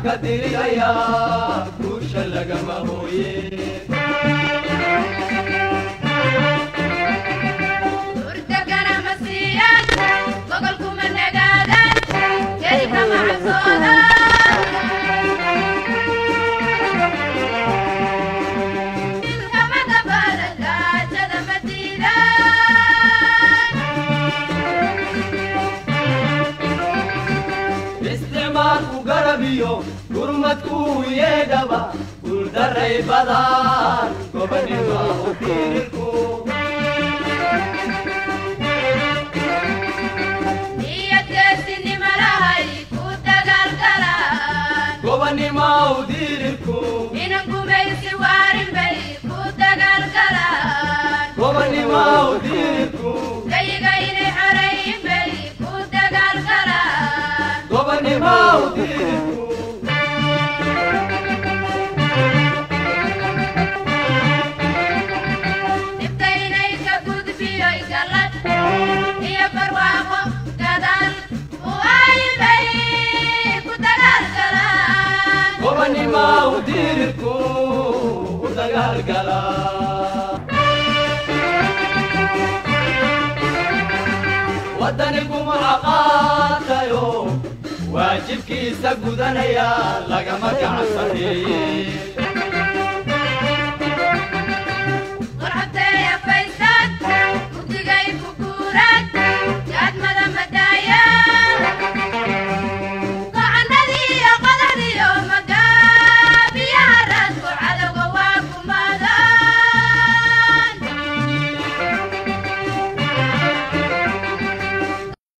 Ragga diriraya guusha lagama hooye. Hurdagana ma siiyaan, gogolkuma nagaadaan, geli kama cabsoodaan. Kama gabadan, gaajada ma diidaan. Isticmaalku garabiyo gurmadkuu yeedhaba guuldaray badaan, gobonima u dirirku. Iyo geesinimo lahay ku dagaalgalaan. Gobonima u dirirku. Inan gumaysi waarin bay ku dagaalgalaan. Gobonima u dirirku. Gayiga inay xoreeyin bay ku dagaalgalaan. Gobonima u dirirku. Dhibta inay ka gudbiyoy gallad iyo barwaaqo gadaal u aayin bay ku dagaalgalaan. Gobonima u dirirku u dagaalgala. Wadanigu qaatayo waajibkiisa gudanaya lagama gacansaneeye.